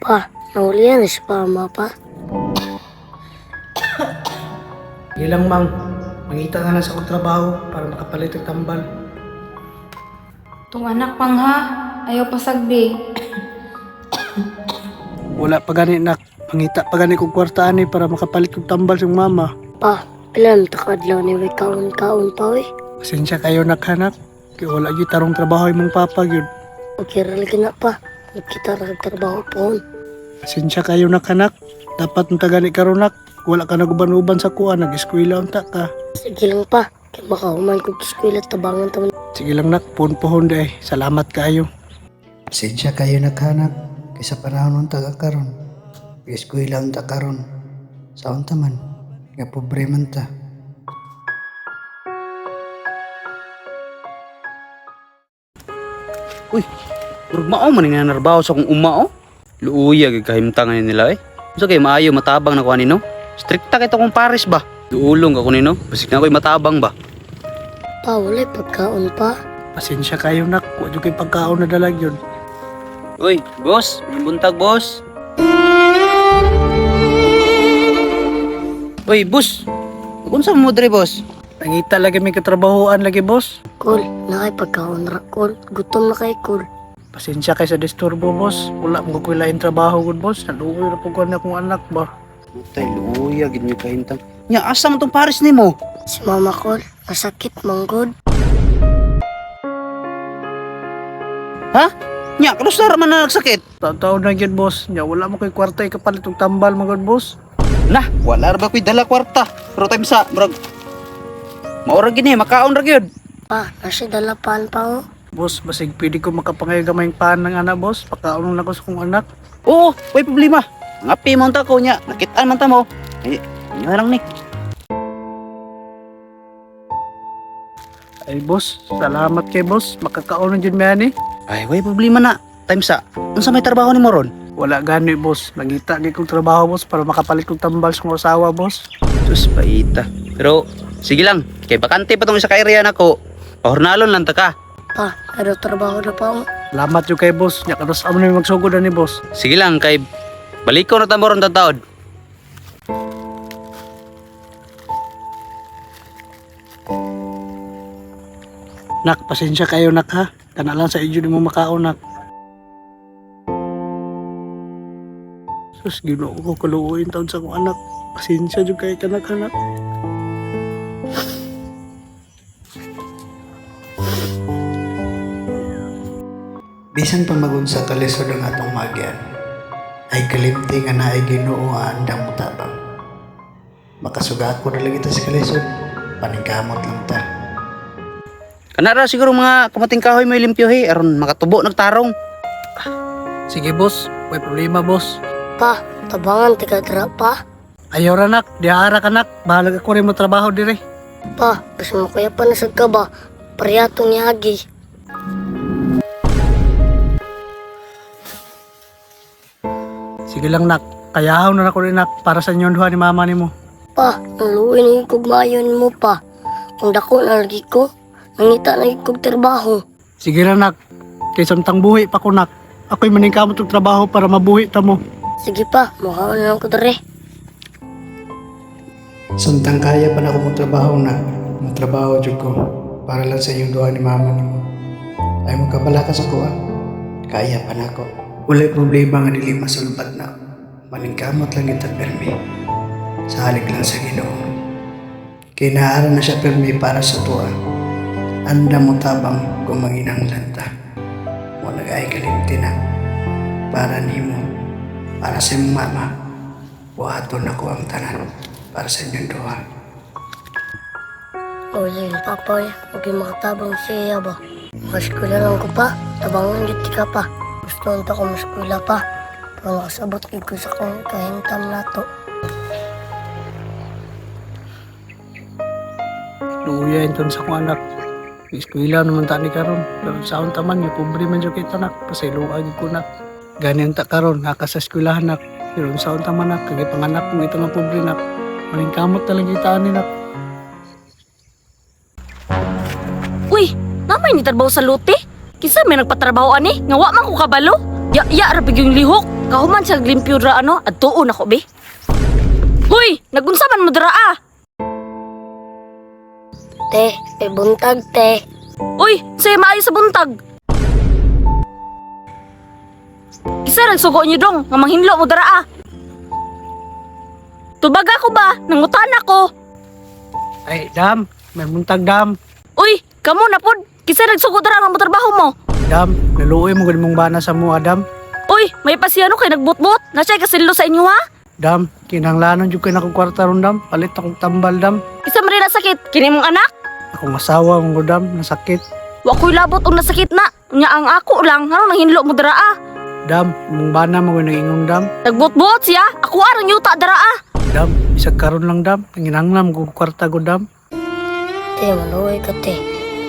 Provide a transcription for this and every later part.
Pa, nahulihan na si mama pa. Sige lang, mang. Mangita na lang sa akong trabaho para makapalit og tambal. Tung anak pang ha, ayaw pasagdi. Wala pa gani, nak. Mangita pa gani kog kwarta ani para makapalit og tambal sa mama. Pa, pila na takadlaw ni way kaon-kaon pa we. Pasensya kayo, nak, ha, nak. Kay wala gyud tarong trabaho imong papa gyud. Okay ra lagi na pa. Nagkita ra kag trabaho pohon. Pasensya kayo, nak, ha, nak. Dapat unta gani karon, nak. Wala ka naguban-uban sa kuha, nag-eskwela unta ka. Sige lang pa, kay makahuman kog eskwela tabangan ta man. Sige lang, nak, puhon-puhon di ay. Salamat kaayo. Pasensya kayo naghanap kaysa panahon unta ka karon. Eskwela unta karon. Sa unta man, nga pobre man ta. Uy, murag mao man nga narbaho sa akong uma oh. Luuya gyud kahimtangan nila eh. Unsa kay maayo matabang na ko ani no? Strikta kay to kong pares ba? Duulong ako nino, basig na ako'y matabang ba? Pa, walay pagkaon pa. Pasensya kayo, nak. Wa jud kay pagkaon na dala gyud. Uy, boss, may buntag boss. Uy, boss. Unsa mo dre boss? Nangita lagi may katrabahoan lagi, boss. Kol, nakay pagkaon ra kol. Gutom na kay kol. Pasensya kay sa disturbo, boss. Wala mo ko lain trabaho gud, boss. Naluoy ra pud ko na akong anak ba. Putay, luuya gyud mi kahimtang. Nya asa man tong pares nimo? Si mama kol, masakit manggod. Ha? Nya, kalusa ra man na nagsakit. Taon-taon na gyud, boss. Nya wala mo kay kwarta ikapalit og tambal man gud, boss. Nah, wala ra ba ko'y dala kwarta. Pero time sa murag Maura gini, makaon ra gyud. Pa, nasa dala paan pa oh. Boss, basig pwede ko makapangayo gamayng paan ng anak, boss. Pakaon lang ko sa kong anak. Oo, way problema. Ngapi man ta ko nya, nakitaan man ta mo. Eh, inyo lang ni. Ay, boss, salamat kay boss. Makakaon na jud mi ani. Ay, way problema na. Time sa, unsa may trabaho nimo ron? Wala gani, boss. Nangita gyud kong trabaho, boss, para makapalit kong tambal sa kong asawa, boss. Sus, paita. Pero, sige lang, kay bakante pa tong isa ka area nako. Pahornalon lang ta ka. Pa, pero trabaho na pa oh. Salamat jud kay boss. Nya karos amo na magsugod ani, boss. Sige lang, kay baliko na ta mo ron tataod. Nak, pasensya kayo, nak, ha. Kana lang sa inyo mo makaon, nak. Sus, Ginoo ko kaluoyin taon sa akong anak. Pasensya jud kay kanak, anak. Bisan pa magunsa kalisod ang atong magyan, ay kalimti nga naay Ginoo ang andang mutabang. Makasugako na lang kita sa kalisod, paningkamot lang ta. Kanara siguro mga kamating kahoy may limpyo he, aron makatubo nagtarong. Sige, boss. May problema, boss. Pa, tabangan tika dra pa. Ayaw ra, nak. Diara ka, nak. Bahalag ako rin mo trabaho dire. Pa, basta mo kuya pa nasag ka ba? Pariyatong yagi. Sige lang, nak. Kayahaw na ako rin, nak. Para sa inyong duha ni mama nimo. Pa, naluoy na yung kugmayon mo pa. Kung dako na lagi ko, nangita na yung kog trabaho. Sige ra, nak. Kay samtang buhi pa ko, nak. Ako'y maningkamot og trabaho para mabuhi ta mo. Sige pa, mukhaon na lang ko dre. Samtang kaya pa na ako trabaho na, motrabaho jud ko para lang sa inyong duha ni mama nimo. Ay mo kabala ka sa kuha. Kaya pa nako. Walay problema nga dili masulbad na. Maningkamot lang kita permi. Salig lang sa Ginoo. Kay naara na siya permi para sa tuwa. Anda mo tabang kung manginahanglan ta. Wala ay kalimti na. Para nimo, para sa imong mama. Buhaton ako ang tanan para sa inyong duha. O yun, papa, huwag yung makatabang siya ba? Maskwela lang ko pa, tabangan gyud ka pa. Gusto unta ko maskwela pa. Para makasabot gyud ko sa kong kahintam nato. Luya inton sa akong anak. Eskwela naman ta ni karon. Pero sa taman, yung pobre man jud kita nak. Pasayloa gyud ko nak. Gani ta karon naka sa eskwelahan nak. Pero sa taman nak, kay panganak kong ito nga pobre nak. Maningkamot talaga kita ani nak. Uy, namay ni trabaho sa lute. Kinsa may nagpatrabaho ani? Nga wa man ko kabalo. Ya ya ra yung lihok. Kahuman siya limpyo ra ano, adtuon ako be. Huy, nagunsa man mo dira ah. Te, may buntag te. Uy, say maayo sa buntag. Isa nagsugo niyo dong, nga manghinlo mo dara ah. Tubaga ko ba? Nangutan ako. Ay, dam, may buntag dam. Uy, kamo na pod. Kisa nagsugo dara nga motrabaho mo. Dam, naluoy mo gud mong bana sa mo, Adam. Uy, may pasiyano kay nagbutbot. Na siya kasillo sa inyo ha. Dam, kinahanglanon jud kay na akong kwarta ron dam. Palit akong tambal dam. Isa man rin nasakit. Kini mong anak. Akong asawa mong gud, dam, nasakit. Wa ko'y labot og nasakit na. Nya ang ako lang, ngano nanghinlo mo dara ah. Dam, mong bana mo gud nag-ingon dam. Nagbutbot siya. Ako arang yuta dara ah. Dam, bisag karon lang dam. Nanginahanglan ko kwarta gud dam. Te, maluoy ka te.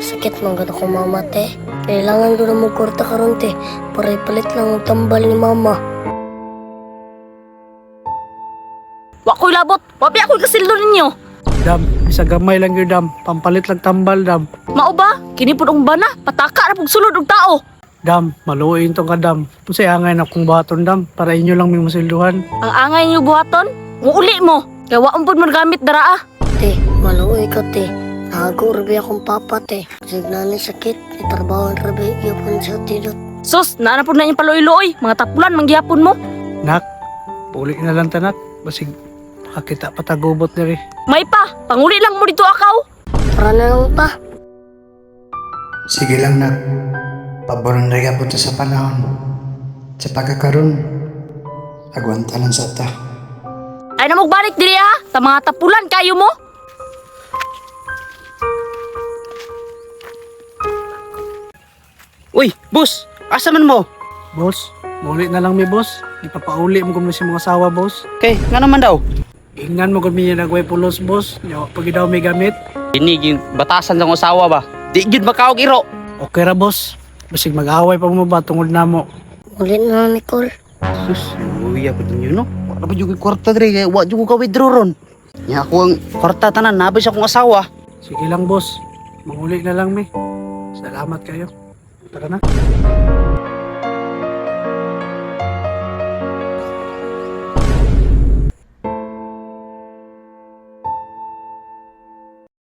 Sakit man gud ako mama te. Kailangan ko na mo kwarta karon te para ipalit lang ang tambal ni mama. Wa ko'y labot. Wa pi ako'y kasillo ninyo. Dam, bisag gamay lang gyud dam. Pampalit lang tambal dam. Mao ba? Kini pud ang bana, pataka ra pug sulod og tao. Dam, maluoy tong ka dam. Unsay angay na akong buhaton dam para inyo lang may masilduhan. Ang angay niyo buhaton, muuli mo. Kay wa pud mo gamit dara ah. Te, maluoy ka te. Nahago rabi akong papa te. Sig nani sakit, itrabaho rabi gyapon sa tilot. Sus, naa na pud na inyong paluoy-luoy, mga tapulan manggihapon mo. Nak, puli na lang tanak. Basig makakita pa tagubot diri. May pa, panguli lang mo dito akaw. Tara na lang pa. Sige lang nak. Paboran na gyapon ta sa panahon. Sa pagkakaroon, agwanta lang sa ta. Ay na balik diri ah, ta mga tapulan kayo mo. Uy, boss, asa man mo? Boss, muli na lang mi boss. Ipapauli mo gud si mga asawa boss. Kay, nga naman daw. Ingnan mo gud mi nagway pulos boss. Nya pag daw may gamit. Ini yung batasan sa asawa ba? Di gyud makaog iro. Okay ra boss. Basig mag-away pa mo ba tungod namo. Ulit na lang, Nicole. Sus, luya ko ninyo no. Wala pa jud ko'y kwarta dre kay wa jud ko ka-withdraw ron. Nya ako ang kwarta tanan nabay sa akong asawa. Sige lang boss. Manguli na lang mi. Salamat kayo. Tara na.